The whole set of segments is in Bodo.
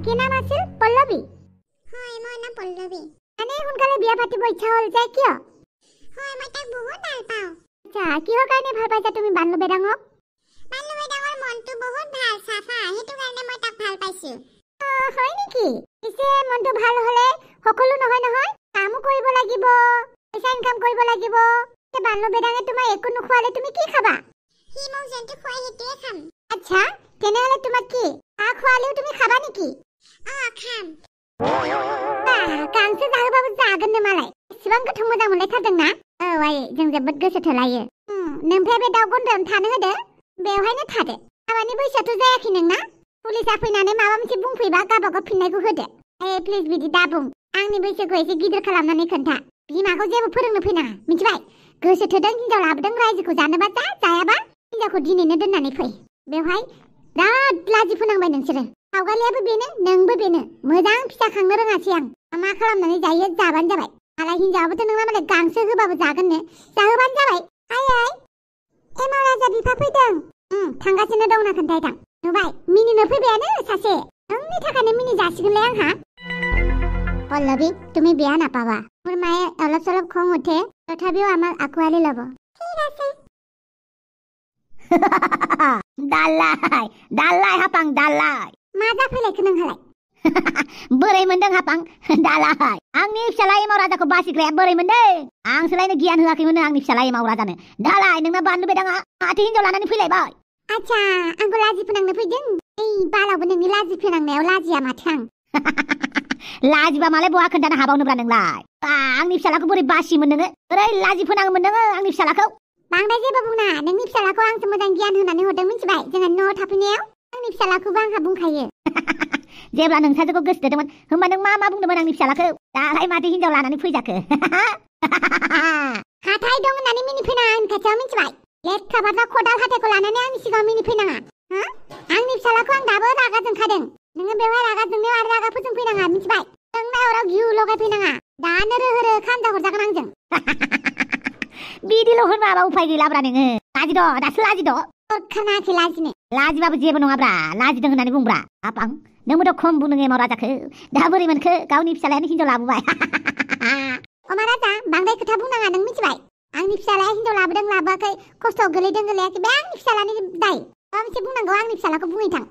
কি নাম আছিল? পল্লৱী। হয় মই নাম পল্লৱী। মানে সোনকালে বিয়া পাতিব ইচ্ছা হ'ল যে কিয়? হয় মই তাক বহুত ভাল পাওঁ। আচ্ছা, কিহৰ কাৰণে ভাল পাইছা তুমি বানলু বেদাঙক? বানলু বেদাঙৰ মনটো বহুত ভাল চাফা, সেইটো কাৰণে মই তাক ভাল পাইছোঁ। হয় নেকি? পিছে মনটো ভাল হ'লে সকলো নহয় নহয়, কামো কৰিব লাগিব, পইচা ইনকাম কৰিব লাগিব। বানলু বেদাঙে তোমাক একো নোখোৱালে তুমি কি খাবা? সি মোক যোনটো খুৱাই সেইটোৱে খাম। আচ্ছা, তেনেহ'লে তোমাক কি চাহ খোৱালেও তুমি খাবা नेकी? खाम। गांसो जाहोबाबो जागोन नो मालाय। एसेबां गोथाव मोजां मोनलायथारदोंना? औ आयै, जों जोबोद गोसो थोलायो। नोमफ्राय बे दाउ गन्द्रायावनो थानो होदो, बेवहायनो थादो। हाबानि बैसोआथ' जायाखै नोंना? पुलिसा फैनानै माबा मोनसे बुंफैबा गावबागाव फिननायखौ होदो। प्लिज बिदि दाबुं। आंनि बैसोखौ एसे गिदिर खालामनानै खोन्था। बिमाखौ जेबो फोरोंनो फैनाङा, मिथिबाय? गोसो थोदों हिनजाव लाबोदों, रायजोखौ जानोबा जा, जायाबा हिनजावखौ दिनैनो दोननानै फै। बेवहाय बिराद लाजि फोनांबाय नोंसोरो। सावगारियाबो बेनो, नोंबो बेनो। मोजां फिसा खांनो रोङासै आं। मा खालामनानै जायो जाबानो जाबाय। मालाय हिनजावाबोथ' नोंना मालाय गांसो होबाबो जागोननो, जाहोबानो जाबाय। आयै, एमाव राजा बिफा फैदों। थांगासिनो दं ना खोन्थायथां। नुबाय, मिनिनो फैबायानो सासे। नोंनि थाखायनो मिनि जासिगोनलाय आंहा। পল্লৱী, তুমি বেয়া নাপাবা। মোৰ মায়ে অলপ চলপ খং উঠে, তথাপিও আমাক আঁকোৱালি ল'ব। ঠিক আছে। दालाय दालाय हापां दालाय। मा जाफैलायखो नोंहालाय? बोरै मोनदों हापां दालाय? आंनि फिसाला एमाव राजाखौ बासिग्राया बोरै मोनदों? आंसोलायनो गियान होआखैमोन आंनि फिसाला एमाव राजानो। दालाय नोंना बानलु बेदाङा माथो हिनजाव लानानै फैलायबाय? आच्छा, आंखौ लाजि फोनांनो फैदों? बालावबो नोंनि लाजि फोनांनायाव लाजिया माथो आं। लाजिबा मालाय बहा खोन्थानो हाबावनोब्रा नोंलाय? आंनि फिसालाखौ बोरै बासिमोन नोङो? ओरै लाजि फोनाङोमोन नोङो आंनि फिसालाखौ? बांद्राय जेबो बुंनाङा। नोंनि फिसालाखौ आंसो मोजां गियान होनानै हरदों, मिथिबाय? जोंहा न'आव थाफैनायाव आंनि फिसालाखौबो आंहा बुंखायो। जेब्ला नोंसाजोखौ गोसो थोदोंमोन होमबा नों मा बुंदोंमोन आंनि फिसालाखौ? दालाय माथो हिनजाव लानानै फैजाखो? हाथाय दं होननानै मिनिफैनाङा आंनि खाथियाव, मिथिबाय? लेथ्रा बाथ्रा खदाल हाथायखौ लानानै आंनि सिगाङाव मिनिफैनाङा। आंनि फिसालाखौ आं दाबो रागा जोंखादों। नोङो बेवहाय रागा जोंनायाव आरो रागा फोजोंफैनाङा, मिथिबाय? नोंनाय अराव घिउ लगायफैनाङा। दानो रोहो खामजा हरजागोन आंजों। बिदिल' होनबाबा उफाय गैलाब्रा नोङो। लाजिद' दासो लाजिद'। हरखानाखै लाजिनो। लाजिबाबो जेबो नङाब्रा, लाजिदों होननानै बुंब्रा। हापां, नोंबोथ' खम बुंदों एमाव राजाखौ। दा बोरै मोनखो? गावनि फिसालायानो हिनजाव लाबोबाय। अमा राजा, बांद्राय खोथा बुंनाङा, नों मिथिबाय? आंनि फिसालाया हिनजाव लाबोदों लाबोआखै, खस्थ'आव गोलैदों गोलैयाखै, बे आंनि फिसालानि दाय। माबा मोनसे बुंनांगौ आंनि फिसालाखौ बुंहैथां।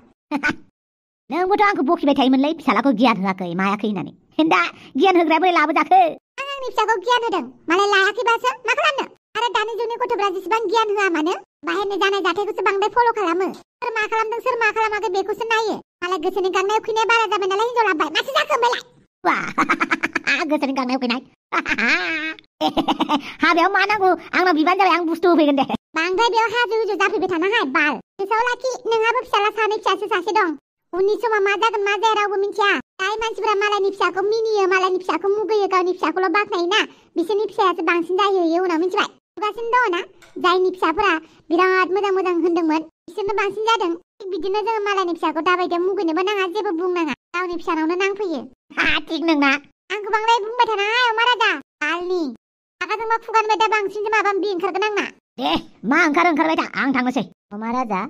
नोंबोथ' आंखौ बखिबाय थायोमोनलै फिसालाखौ गियान होआखै मायाखै होननानै। दा गियान होग्राया बोरै लाबोजाखो? आं आंनि फिसाखौ गियान होदों, मालाय लायाखैबासो मा खालामनो? आरो दानि जुगनि गथ'फ्रा जेसेबां गियान होआ मानो, बाहेरनि जानाय जाथायखौसो बांद्राय फल' खालामो। सोर मा खालामदों सोर मा खालामाखै बेखौसो नायो। मालाय गोसोनि गांनाय उखैनाया बारा जाबाय नालाय हिनजाव लाबोबाय। माथो जाखो होमबालाय? गोसोनि गांनाय उखैनाय। हाबायाव मा नांगौ आंनाव बिबान जाबाय, आं बुस्थु होफैगोन दे। बांद्राय बेयाव हाजु हुजु जाफैबाय थानाङा बाल। गोसोआव लाखि, नोंहाबो फिसाला सानै फिसासो सासे दं। उननि समाव मा जागोन मा जाया रावबो मिथिया। जाय मानसिफोरा मालायनि फिसाखौ मिनियो, मालायनि फिसाखौ मुगैयो, गावनि फिसाखौल' बाख्नायोना, बिसोरनि फिसायासो बांसिन जाहैयो उनाव, मिथिबाय? नुगासिनो दङ ना? जायनि फिसाफोरा बिराद मोजां मोजां होनदोंमोन, बिसोरनो बांसिन जादों। थिग बिदिनो जोङो मालायनि फिसाखौ दाबायदियाव मुगैनोबो नाङा, जेबो बुंनाङा। गावनि फिसानावनो नांफैयो। थिग नोंना। आंखौ बांद्राय बुंबाय थानाङा अमा राजा। बालनि रागाजोंबा खुगानिफ्राय दा बांसिन माबा माबि ओंखारगोन आंना। दे मा ओंखारबाय था, आं थांनोसै। अमा राजा,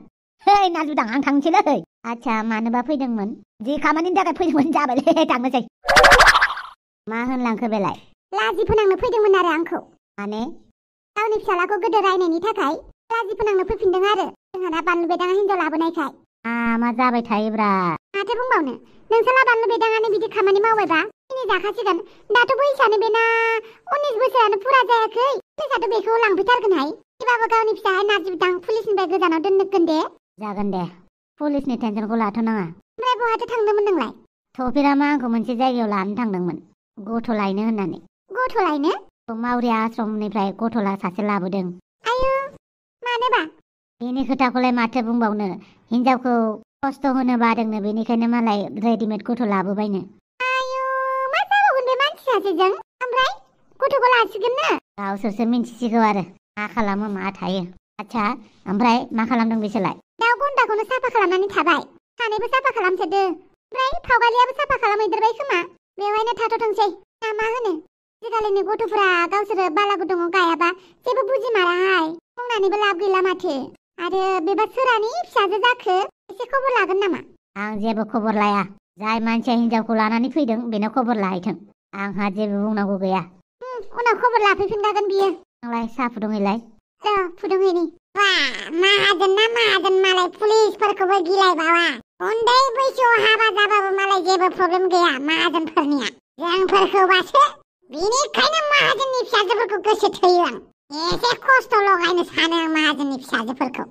है नाजुदां, आं थांनोसैलै। आच्छा, मानोबा फैदोंमोन? जि खामानिनि थाखाय फैदोंमोन जाबायलै, थांनोसै। मा होनलांखो बेलाय? लाजि फोनांनो फैदोंमोन आरो आंखौ। माने? गावनि फिसालाखौ गोदो रायनायनि थाखाय लाजि फोनांनो फैफिनदों आरो। जोंहा दा बानलु बेदाङा हिनजाव लाबोनायखाय। मा जाबाय थायोब्रा? माथो बुंबावनो? नोंसोरला बानलु बेदाङानो बिदि खामानि मावबायबा दिनै जाखासिगोन। दाथ' बैसोआनो बेना 19 बोसोरानो फुरा जायाखै। पुलिसाथ' बेखौ लांफैथारगोनहाय। थेवबाबो गावनि फिसाहाय नाजिबदां, पुलिसनिफ्राय गोजानाव दोनगोन दे। जागोन दे, पुलिसनि टेनसनखौ लाथ'नाङा। ओमफ्राय बहाथो थांदोंमोन नोंलाय? थफिरामा आंखौ मोनसे जायगायाव लानो थांदोंमोन, गथ' लायनो होननानै। गथ' लायनो? मावरिया आश्रमनिफ्राय गथ'ला सासे लाबोदों। आयु, मानोबा? बेनि खोथाखौलाय माथो बुंबावनो, हिनजावखौ खस्थ' होनो बादोंनो, बेनिखायनो मालाय रेडिमेड गथ' लाबोबायनो। आयु, मा जाबावगोन बे मानसि सासेजों? ओमफ्राय गथ'खौ लासिगोन ना? गावसोरसो मिन्थिसिगौ आरो मा खालामो मा थायो। आच्छा, ओमफ्राय मा खालामदों बिसोरलाय? दाउ गन्दाखौनो साफा खालामनानै थाबाय। सानैबो साफा खालामसोदो। ओमफ्राय फावगालियाबो साफा खालामहैदेरबाय खोमा। बेवहायनो थाथ'थोंसै ना मा होनो? आजिखालिनि गथ'फोरा गावसोरो बाला गुदुङाव गायाबा जेबो बुजिमाराहाय। बुंनानैबो लाब गैला माथो। आरो बेबा सोरानि फिसाजो जाखो? एसे खबर लागोन नामा? आं जेबो खबर लाया। जाय मानसिया हिनजावखौ लानानै फैदों बेनाव खबर लाहैथों आंहा जेबो बुंनांगौ गैया उनाव खबर लाफैफिनखागोन बियो नोंलाय साहा फुदुंहैलाय फुदुंहैनि माहाजोन ना माहाजोन मालाय पुलिसफोरखौबो गिलायबावा उन्दै बैसोआव हाबा जाबाबो मालाय जेबो प्रब्लेम गैया माहाजोनफोरनिया जोंफोरखौबासो बिनिखायनो माहाजोननि फिसाजोफोरखौ गोसो थोयो आं एसे खस्थ' लगायनो सानो आं माहाजोननि फिसाजोफोरखौ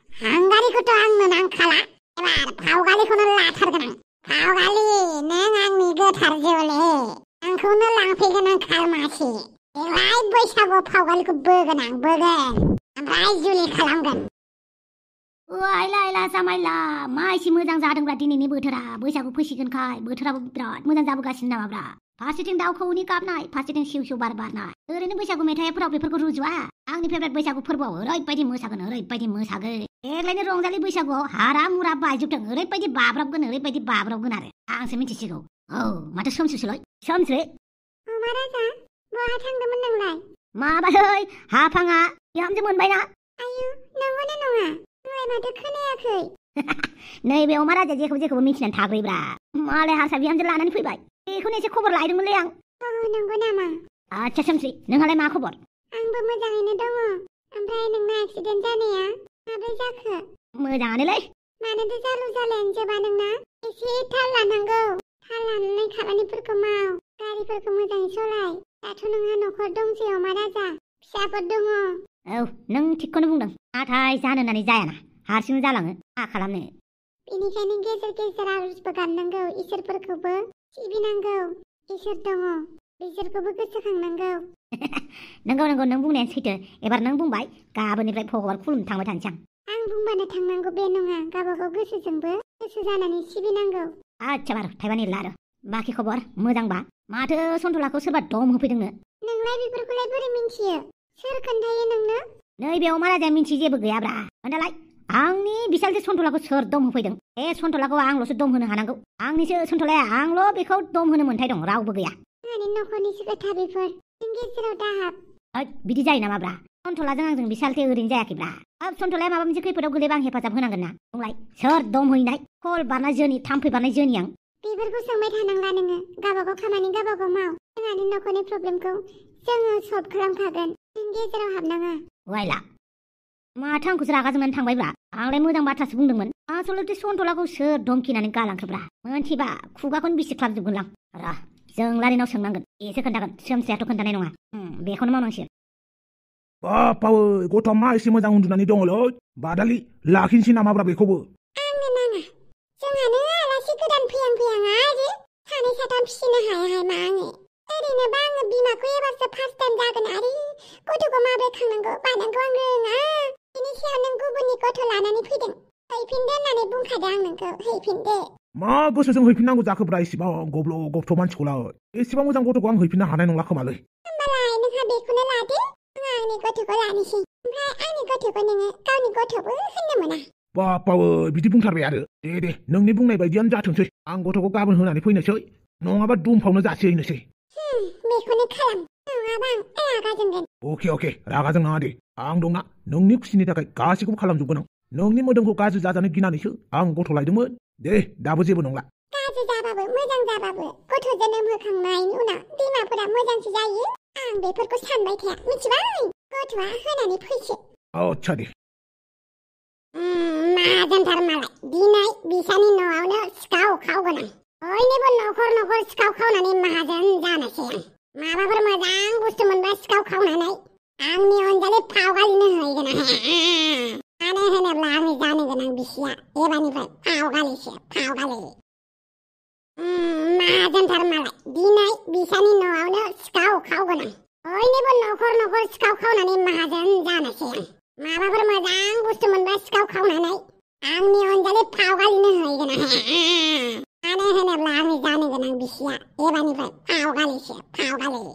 हांगारिखौथ' आंनो नांखाला एबार फावगालिखौनो लाथारगोन आं फावगालि नों आंनि गोथार जिउले आंखौनो लांफैगोन आं खालमासि देग्लाय बैसागुआव फावगालिखौ बोगोन ओमफ्राय जुलि खालामगोन आइला जामाइला मा एसे मोजां जादोंब्रा दिनैनि बोथोरा बैसागु फैसिगोनखाय बोथोराबो बिराद मोजां जाबोगासिनो नामाब्रा फारसेथिं दाउ खौनि गाबनाय फारसेथिं सिउ सिउ बार बारनाय ओरैनो बैसागु मेथाइफोराव बेफोरखौ रुजुआ आंनि फेभरेट बैसागु फोरबोआव ओरैबायदि मोसागोन देग्लायनि रंजालि बैसागुआव हारा मुरा बायजोबथों ओरैबायदि बाब्राबगोन आरो आंसो मिथिसिगौ औ माथो सोमसुसोलै सोमस्रे महाराजा बहा थांदोंमोन नोंलाय माबालै हाफाङा बिहामजो मोनबायना आयु नंगौना नङा नोंलाय माथो खोनायाखै नैबे अमा राजा जेखौबो मिथिनानै थाग्रैब्रा मालाय हारसा बिहामजो लानानै फैबाय बेखौनो एसे खबर लाहैदोंमोनलै आं नंगौ नामा आच्छा सोमस्रि नोंहालाय मा खबर आंबो मोजाङैनो दङ ओमफ्राय नोंना एक्सिडेन्ट जानाया माब्रै जाखो मोजाङानोलै मानोथो जालु जालायानो जोबा नोंना एसे थाल लानांगौ थाल लानानै खामानिफोरखौ माव गारिफोरखौ मोजाङै सलाय दाथ' नोंहा न'खर दंसै अमा राजा फिसाफोर दङ औ नों थिगखौनो बुंदों नाथाय जानो होननानै जायाना हारसिं जालाङो मा खालामनो बेनिखायनो गेजेर गेजेर आर'जबो गाबनांगौ इसोरफोरखौबो सिबिनांगौ इसोर दङ बिसोरखौबो गोसोखांनांगौ नंगौ नों बुंनाया सैथो एबार नों बुंबाय गाबोननिफ्राय भगबान खुलुमनो थांबाय थानोसै आं बुंबानो थांनांगौ बे नङा गावबागाव गोसोजोंबो गोसो जानानै सिबिनांगौ आच्छा बार थाइबानि लारो बाखि खबर मोजांबा माथो सन्थलाखौ सोरबा दम होफैदोंनो नोंलाय बेफोरखौलाय बोरै मिन्थियो सोर खोन्थायो नोंनो नैबेयाव महाराजाया मिन्थि जेबो गैयाब्रा दालाय आंनि बिसालजो सन्थलाखौ सोर दम होफैदों बे सन्थलाखौ आंल'सो दम होनो हानांगौ आंनिसो सन्थलाया आंल' बेखौ दम होनो मोन्थाय दं रावबो गैया आंनि न'खरनिसो खोथा बेफोर नों गेजेराव दाहाब बिदि जायो नामाब्रा सन्थलाजों आंजों बिसालथे ओरैनो जायाखैब्रा सन्थलाया माबा मोनसे खैफोदाव गोलैबा आं हेफाजाब होनांगोन ना बुंलाय सोर दम हैनाय खल बारनाय जोनि थाम्फै बारनाय जोनि आं बेफोरखौ सोंबाय थानांला नोङो गावबागाव खामानि गावबागाव माव जोंहानि न'खरनि प्रब्लेमखौ जोङो सल्भ खालामखागोन नों गेजेराव हाबनाङा वाइला माथो आंखौसो रागा जोंनानै थांबायब्रा आंलाय मोजां बाथ्रासो बुंदोंमोन आसलथे सन्थलाखौ सोर धमकिनानै गालांखोब्रा मोनथिबा खुगाखौनो बिसिख्लाबजोबगोनलां र' जोंलारिनाव सोंनांगोन एसो खोन्थागोन सोमस्रियाथ' खोन्थानाय नङा बेखौनो मावनांसिगोन बापावै गथ'आ मा एसे मोजां उन्दुनानै दङलै बादालि लाखिनोसै नामाब्रा बेखौबो आंनो नाङा जोंहानो आलासि गोदान फैहां आरो सानै साथाम फिसिनो हाया मा आङो ओरैनोबा आङो बिमाखौ एबारसो फार्स्ट टाइम जागोन आरो गथ'खौ माबोरै खांनांगौ बानांगौ आं रोङा बेनि सायाव नों गुबुननि गथ' लानानै फैदों हैफिनदो होननानै बुंखादों आं नोंखौ हैफिनदो मा गोसोजों हैफिननांगौ जाखोब्रा इसेबां गब्ल' गब्थ' मानसिखौलाय एसेबां मोजां गथ'खौ आं हैफिननो हानाय नंला खोमालै होमबालाय नोंहा बेखौनो लादो आं आंनि गथ'खौ लानोसै ओमफ्राय आंनि गथ'खौ नोङो गावनि गथ'बो होननो मोना बापावै बिदि बुंथारबाय आरो दे नोंनि बुंनाय बायदियानो जाथोंसै आं गथ'खौ गाबोन होनानै फैनोसै नङाबा दुमफावनो जासिहैनोसै बेखौनो खालाम नङाबा आं रागा जोंगोन अके रागा जोंनाङा दे आं दंना नोंनि खुसिनि थाखाय गासैखौबो खालामजोबगोन आं नोंनि मोदोमखौ गाज्रि जाजानो गिनानैसो आं गथ' लायदोंमोन दे दाबो जेबो नंला गाज्रि जाबाबो मोजां जाबाबो गथ' जोनोम होखांनायनि उनाव बिमाफोरा मोजांसो जायो आं बेफोरखौ सानबाय थाया मिथिबाय गथ'आ होनानै फैसो आच्छा दे माहाजोनथार मालाय दिनै बिसानि न'आवनो सिखाव खावगोन आं बयनिबो न'खर सिखाव खावनानै माहाजोन जानोसै आं माबाफोर मोजां बुस्थु मोनबा सिखाव खावनानै आंनि अनजालि फावगालिनो हैगोन मानो होनोब्ला आंनि जानो गोनां बिसिया एबारनिफ्राय फावगालि माहाजोनथार मालाय दिनै बिसानि न'आवनो सिखाव खावगोन आं बयनिबो न'खर सिखाव खावनानै माहाजोन जानोसै आं माबाफोर मोजां बुस्थु मोनबा सिखाव खावनानै आंनि अनजालि फावगालिनो हैगोन मानो होनोब्ला आंनि जानो गोनां बिसिया एबारनिफ्राय फावगालि